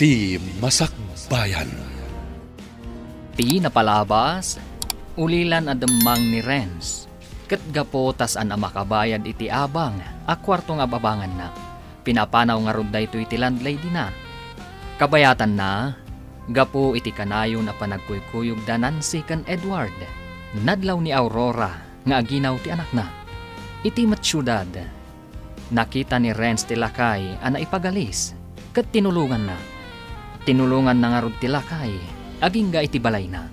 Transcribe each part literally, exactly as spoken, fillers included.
Ti Masakbayan. Ti napalabas, ulilan a demmang ni Renz. Ket gapu ta saan a makabayad iti abang a kuarto nga ab-abanganna, pinapanaw ngarud daytoy ti landladyna. Kabayatanna, gapu iti kanayon a panagkuykuyog da Nancy ken Edward, nadlaw ni Aurora nga aginaw ti anakna. Iti met siudad, nakita ni Renz ti lakay a naipagalis, ket tinulonganna. Tinulonganna ngarud ti lakay agingga iti balayna.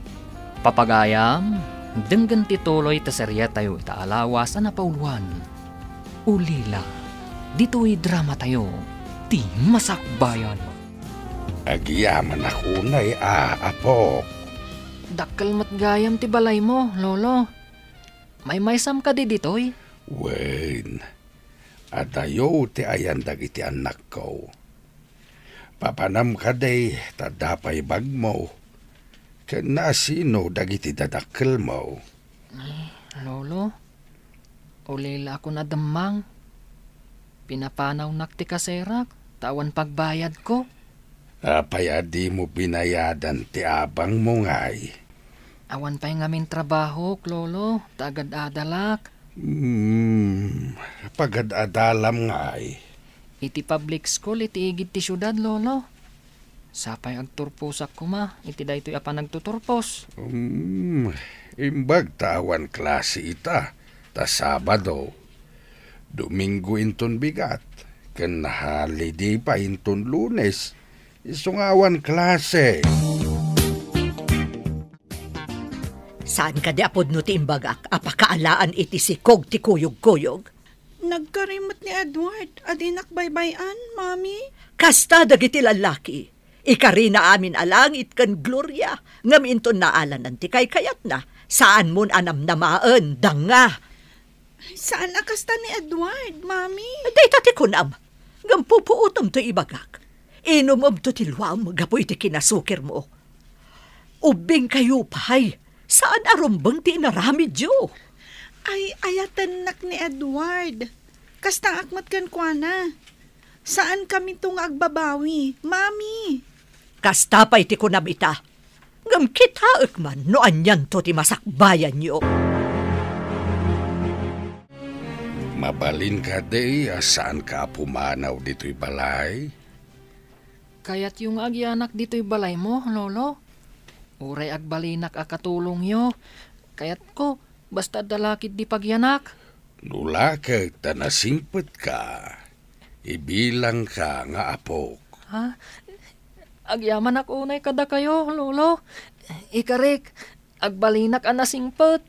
Papagayam, denggen ti tuloy ta serietayo ita a lawas a napauluan. Ulila, ditoy dramatayo, Ti Masakbayan. Agyamanak unay a, apok. Dakkel met gayam ti balaymo, Lolo. Maymaysam kadi ditoy? Wen, adayo ti ayan dagiti annakko. Papanam kadi ta adda pay bagmo, ken naasino dagiti dadakkelmo? Ay, Lolo, ulilaakon a demmang. Pinapanawnak ti kaserak, ta awan pagbayadko. Apay a dimo binayadan ti abangmo ngay? Awan pay ngamin trabahok, Lolo, ta agad-adalak. Hmm, pagad-adalam ngay? Iti public school iti igid ti siudad, Lolo. Sapay agturposak koma iti daytoy a panagtuturpos. Hmm, imbag ta awan klase ita, ta Sabado. Domingo inton bigat, ken holiday pay inton Lunes, isu nga awan klase. Saan kadi a pudno ti imbagak a pakaalaan iti sikog ti kuyog-kuyog? Nagkari met ni Edward a dinak baybay-an, Mami. Kasta dagiti lallaki. Ikarina amin a langit ken gloria, ngem inton naalanan ti kaykayatna, saanmon a namnamaen, danga. Saan a kasta ni Edward, Mami. Dayta ti kunam, ngem pupuotem ti ibagak. Inumemto ti luam gapu iti kinasukirmo. Ubbingkayo pay, saan a rumbeng ti inaramidyo. Ay, ayatennak ni Edward. Kastaak met kenkuana. Saankaminto nga agbabawi, Mami. Kasta pay ti kunam ita. Ngem kitaek man no anianto ti masakbayanyo. Mabalin kadi a saanka a pumanaw ditoy balay? Kayatyo nga agyanak ditoy balaymo, Lolo? Uray agbalinak a katulongyo. Kayatko, basta adda la ketdi pagyanak. No lakek ta nasingpetka, ibilangka nga apok. Ha? Agyamanak unay kadakayo, Lolo. Ikarik, agbalinak a nasingpet.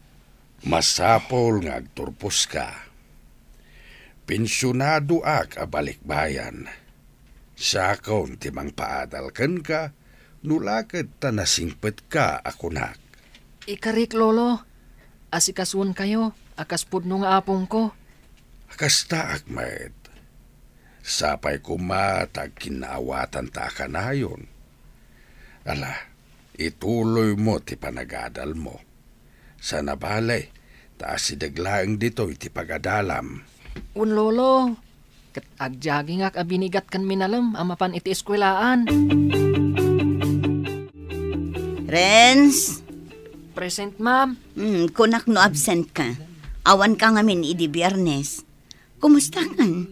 Masapul nga agturposka. Pensionadoak a balikbayan. Siakon ti mangpaadal kenka, no lakek ta nasingpetka a kunak. Ikarik, Lolo, asikasuenkayo a kas pudno nga apongko. Kastaak met. Sapay koma ta agkinnaawatanta a kanayon. Ala, ituloymo ti panagadalmo. Saan a bale, ta asideg laeng ditoy ti pagadalam. Wen, Lolo, ket agjagingak a binigat ken minalem a mapan iti eskuelaan. Renz? Present, ma'am. Hmm, kunak no absent ka. Awan ka ngamin idi Biyernes. Kumusta kan?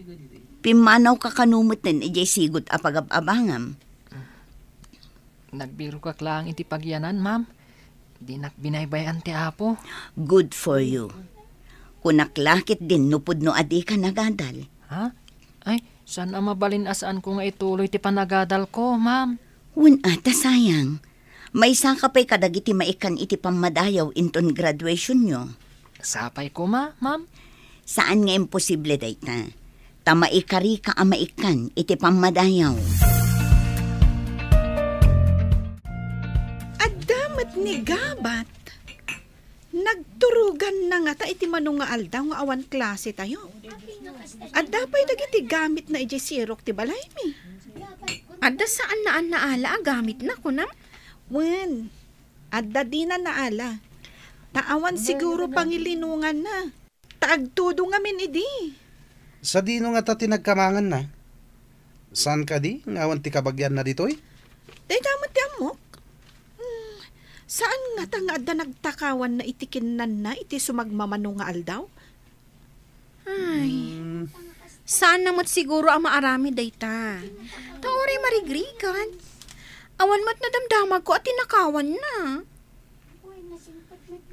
Pimmanawka kano metten idiay sigud a pagab-abangam? Nagbirokak laeng iti pagyanan, ma'am. Dinak binaybay-an ti Apo. Good for you. Kunak la ketdin no pudno a dika nagadal. Ha? Ay, saan a mabalin a saanko nga ituloy ti panagadalko, ma'am. Wen a, ta sayang. Maisaka pay kadagiti maikkan iti pammadayaw inton graduationyo. Sapay koma, ma'am. Saan nga imposible dayta. Ta maikarika a maikkan iti pammadayaw. Adda met ni Gabat. Nagturoganna ngata iti mano nga aldaw nga awan klasetayo. Adda pay dagiti gamitna idiay sirok ti balaymi. Adda saan a naala a gamitna, kunam? Wen, adda dina naala. Ta awan siguro pangilinonganna. Ta agtudo ngamin idi. Sadino ngata ti nagkamanganna? Saan kadi nga awan ti kabagianna ditoy? Dayta met ti ammok. Hmm, saan ngata nga adda nagtakawanna iti kinnanna iti sumagmamano nga aldaw? Ay, hmm, saanna met siguro a maaramid dayta. Ta uray marigrigat. Awan met nadamdamagko a tinakawanna.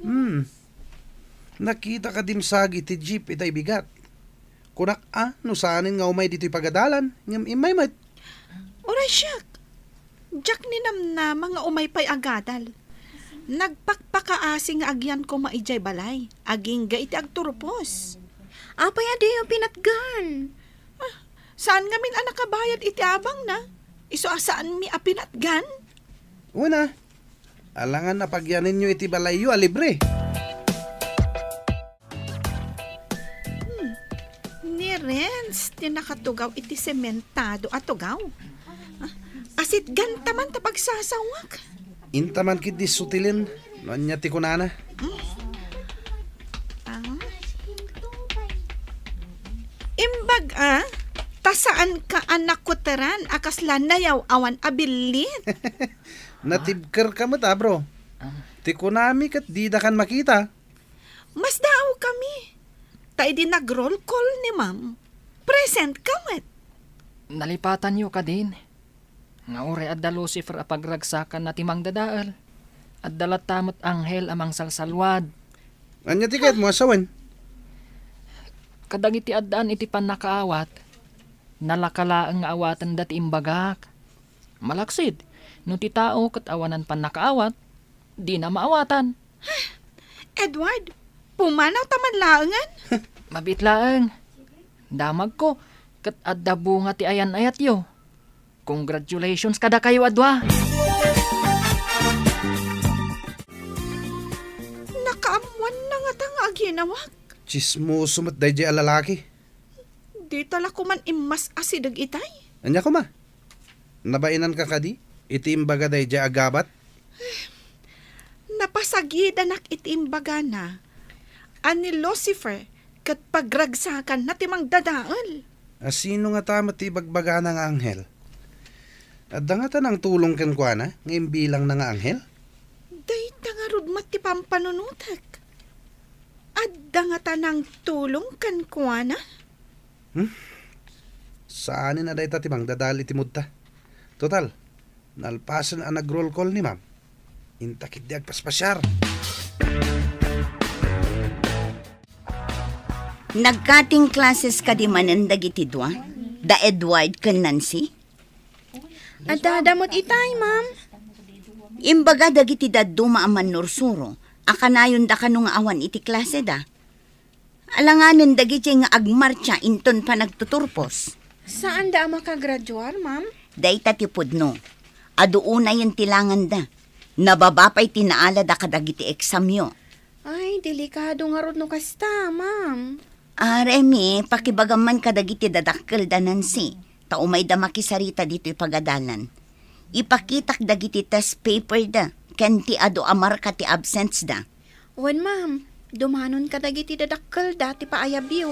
Hmm. Nakita ka dimsagi ti jeep ita ibigat. Kunak a, no saanen nga umay ditoy pagadalan, ngem immay met. Uray siak. Diak ninamnama nga umay pay agadal. Nagpakpakaasi nga agyan koma idiay balay, agingga iti agturpos. Apay a diyo pinatgan? Ah, saan ngamin a nakabayad iti abangna? Isu a saanmi a pinatgan? Una, alangan a pagyanenyo iti balayyo a libre. Hmm. Ni Renz ti nakatugaw iti sementado a tugaw. Ah, asitgan ta man ta pagsasawak. Inta man ketdi sutilen no ania ti kunana. Hmm. Ah. Imbag a, ta saan ka a nakuteran a kasla nayaw-awan a billit. Natibker ka met, a, bro. Ah. Ti kunami ket didakan makita. Masdaaw kami. Ta idi nag-roll call ni ma'am, present ka met. Nalipatanyo kadin nga uray adda Lucifer a pagragsakanna ti mangdadael, adda latta met anghel a mangsalsalwad. Ania ti kayatmo a sawen? Kadagiti addaan iti pannakaawat, nalaka laeng nga awatenda ti imbagak. Malaksid, no ti tao ket awanan pannakaawat, dina maawatan. Edward, pumanaw ta man laengen? Mabiit laeng. Damagko, ket adda bunga ti ayan-ayatyo. Congratulations kadakayo a dua. Nakaammoanna ngata nga aginawak. Tsismoso met daydiay a lalaki. Dita la koman immas-asideg itay. Ania koma? Nabainanka kadi iti imbaga daydiay a gabat? Napasagidanak iti imbagana a ni Lucifer ket pagragsakanna ti mangdadael. A sino ngata met ti ibagbagana nga anghel? Adda ngata nangtulong kenkuana nga imbilangna nga anghel? Dayta ngarud met ti pampanunotek. Adda ngata nangtulong kenkuana? Hmm? Saanen a dayta ti mangdadael iti moodta. Total, nalpasen a nag-roll call ni ma'am. Inta ketdi agpaspasiar. Nag-cutting classes kadi manen dagiti dua, da Edward ken Nancy? Adda, adda met itay, ma'am. Imbaga dagiti dadduma a mannursuro a kanayonda kano nga awan iti klaseda. Alanganen dagiti nga agmartsa inton panagtuturpos. Saanda a makagraduar, ma'am? Dayta ti pudno. Adu unayen ti langanda. Nababa pay ti naalada kadagiti eksamyo. Ay, delikado ngarud no kasta, ma'am. Ah, Remy, pakibagam man kadagiti dadakkelda, Nancy. Ta umayda makisarita ditoy pagadalan. Ipakitak dagiti test paperda ken ti adu a marka ti absence da. Wen, ma'am, dumanon kadagiti dadakkelda ti paayabyo.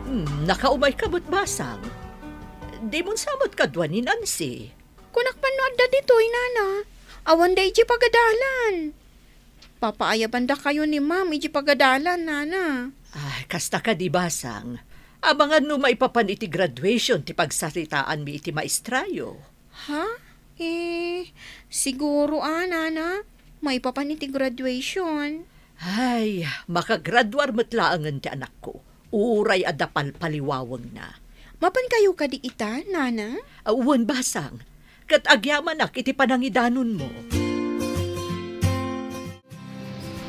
Hmm, nakaumay ka met, Basang. Dimon sa met kadua ni Nancy. Kunak pay no adda ditoy, nana. Awan da idiay pagadalan. Papaayabandakayo ni ma'am idiay pagadalan, nana. Ah, kasta kadi, Basang. Amangan no maipapan iti graduation ti pagsaritaanmi iti maestrayo. Ha? Eh, siguro a, nana. Maipapan iti graduation. Ay, makagraduar met laengen ti anakko. Uray adda palpaliwawengna. Mapankayo kadi ita, nana? Ah, wen, Basang. Ket agyamanak iti panangidanonmo.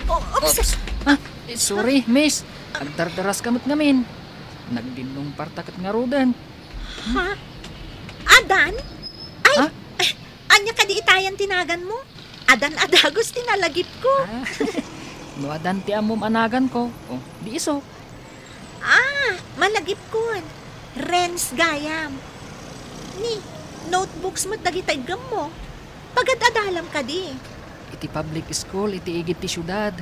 Oh, oops. Oops. Ah, eh, sorry, miss. Agdardaras ka met ngamin. Nagdinnong parta ket ngaruden. Ha? Adan? Ay, ha? Eh, ania kadi itayan ti naganmo? Adan a dagus ti nalagipko. Ah, no adan ti ammom a naganko, oh, di isu. Ah, malagipkon. Renz gayam. Ni, notebooks met dagita iggemmo. Pagad-adalam kadi. Iti public school, iti igid ti siudad.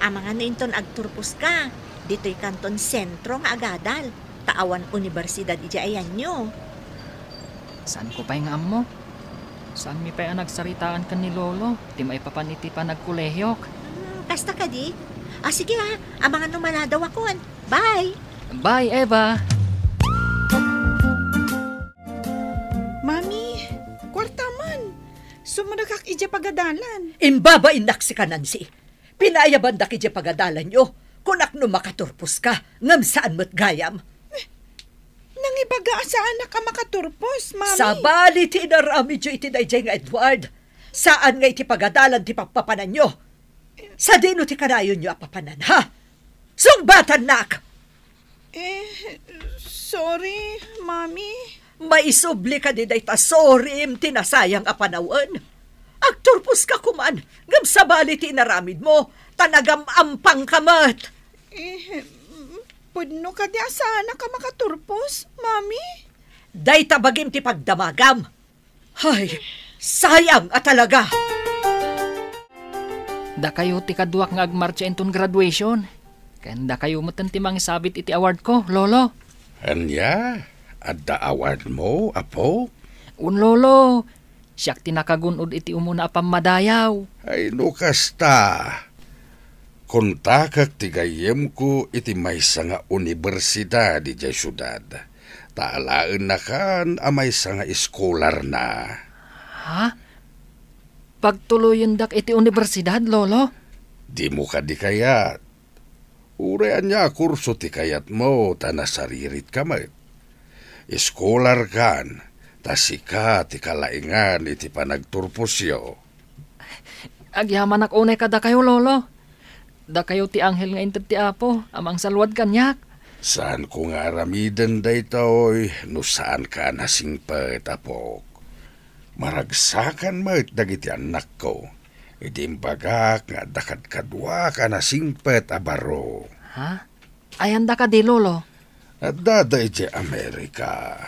Amangan no inton agturposka, ditoy kanton sentro nga agadal. Ta awan universidad idiay ayanyo. Saanko pay nga ammo? Saanmi pay a nagsaritaan ken ni Lolo ti maipapan iti panagkolehiok? Hmm, kasta kadi? Ah, sige ha. Amangan no manadawakon. Bye! Bye, Eva! Mami, kuarta man. Sumrekak idiay pagadalan. Imbabainnak sika, Nancy. Pinaayabandak idiay pagadalanyo. Kunak no makaturposka, ngem saan met gayam. Nangibaga a saanak a makaturpos, Mami. Sabali ti inaramidyo iti daydiay nga Edward. Saan nga iti pagadalan ti pappapananyo. Sadino ti kanayonyo a papanan, ha? Sungbatannak! Eh, sorry, Mami. Maisubli kadi dayta sorryem ti nasayang a panawen? Agturposka koman, ngem sabali ti inaramidmo, ta nagam-ampangka met. Eh, pudno kadi a saanak a makaturpos, Mami? Dayta bagim ti pagdamagam. Hay, sayang a talaga! Dakayo ti kaduak nga agmartsa inton graduation. Ken dakayo metten ti mangisabit iti awardko, Lolo. Ania? Adda awardmo, apo? Wen, Lolo. Siak ti nakagun-od iti umuna a pammadayaw. Ay, no kasta, kontakek ti gayyemko iti maysa nga universidad idiay siudad. Ta alaennakan a maysa nga eskolarna. Ha? Pagtuloyendak iti universidad, Lolo? Dimo kadi kayat? Uray ania a kurso ti kayatmo ta nasariritka met. Eskolarkan, ta sika ti kalaingan iti panagturposyo. Agyamanak unay kadakayo, Lolo. Dakayo ti anghel nga inted ti Apo a mangsalluad kaniak. Saanko nga aramiden daytoy no saanka a nasingpet, apok. Maragsakan met dagiti annakko idi imbagak nga adda kadkaduak a nasingpet a baro. Ha? Ayanda kadi, Lolo? Addada idiay Amerika.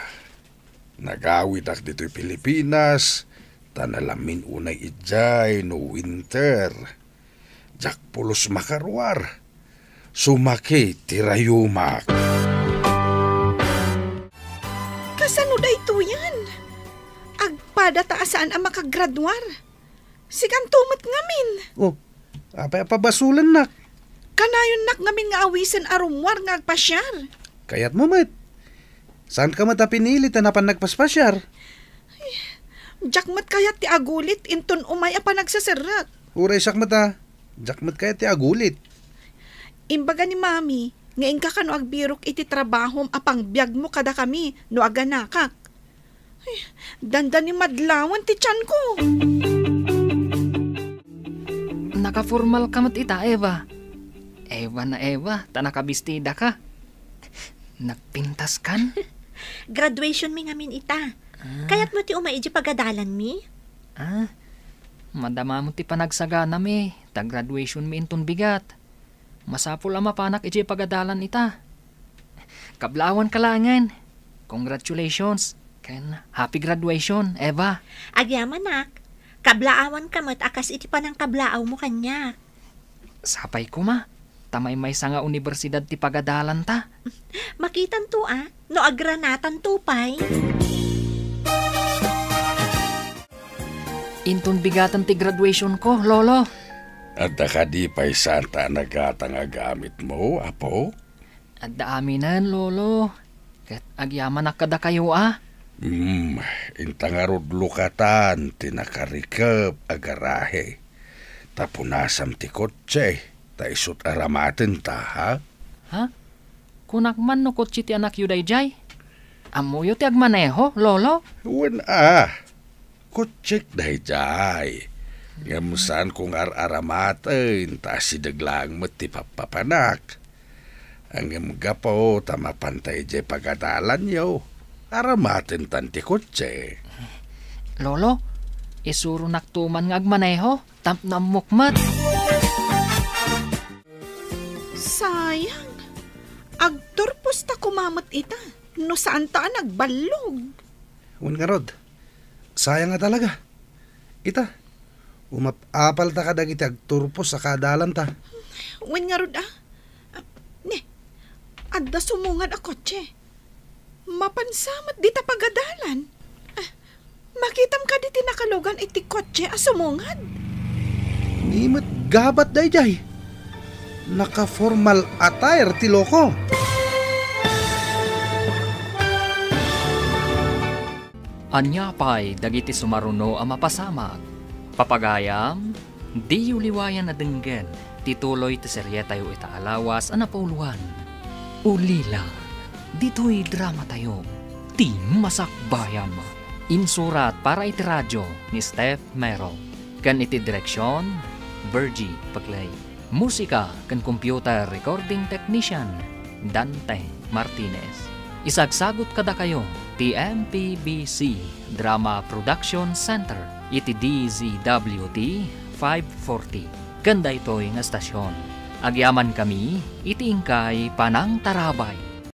Nagawidak ditoy Pilipinas, ta nalamin unay idiay no winter. Diak pulos makaruar. Sumakit ti rayumak. Kasano daytoyen? Agpadata a saan a makagraduar. Sikanto met ngamin. Oh, apay a pabasolennak? Kanayonnak ngamin nga awisen a rummuar nga agpasiar. Kayatmo met. Saanka met a pinili ta napan nagpaspasiar? Diak met kayat ti agulit inton umay a panagseserrek. Uray siak met a, diak met kayat ti agulit. Imbaga ni Mami nga inka kano agbirok iti trabahom a pangbiagmo kadakami no aganakak. Ay, dandani madlawan ti tianko. Nakaformalka met ita, Eva. Eva na Eva, ta nakabistidaka. Nagpintaskan? Graduation mi ngamin ita. Ah. Kayatmo ti umay idiay pagadalanmi? Ah, madamam ti panagsaganami, ta graduation mi inton bigat. Masapul a mapanak idiay pagadalan ita. Kablaawanka laengen. Congratulations, ken happy graduation, Eva. Agyamanak, kablaawanka met a kas iti panangkablaawmo kaniak. Sapay koma, ta maymaysa nga universidad ti pagadalanta. Makitanto a, no agranatanto pay. Inton bigaten ti graduation ko, Lolo. Adda kadi pay saan ta a nagatang a gamitmo, apo? Adda aminen, Lolo. Ket agyamanak kadakayo a. Hmm, inta ngarud lukatan ti nakarikep a garahe. Ta punasam ti kotse, ta isut' aramatenta, ha? Ha? Kunak man no kotse ti anakyo daydiay? Ammoyo ti agmaneho, Lolo? Wen a. Kotsek daydiay. Ngem saanko nga ar-aramaten ta asideg laeng met ti pappapanak. Ngem gapu ta mapanta idiay pagadalanyo, aramatentan ti kotse. Lolo, isuronakto man nga agmaneho tapno ammok met. Sayang. Agturposta koma met ita no saanta a nagballog. Wen ngarud, sayang a talaga. Ita, umap-apalta kadagiti agturpos a kaadalanta. Wen ngarud a. Ah, ne, adda sumungad a kotse. Mapansa met dita pagadalan. Ah, makitam kadi ti nakalugan iti kotse a sumungad? Ni met gabat daydiay. Naka-formal attire ti loko. Ania pay dagiti sumaruno a mapasamak? Papagayam, diyo liwayan a denggen ti tuloy ti serietayo ita a lawas a napuloan. Ulila, ditoy dramatayo, ti Masakbayan. Insurat para iti radio ni Steph Mero, ken iti direksion, Virgie Paclay. Musika ken computer recording technician, Dante Martinez. Isagsagut kadakayo ti M P B C Drama Production Center iti D Z W T five forty. Ken daytoy nga estasyon, agyamankami iti inkay panangtarabay.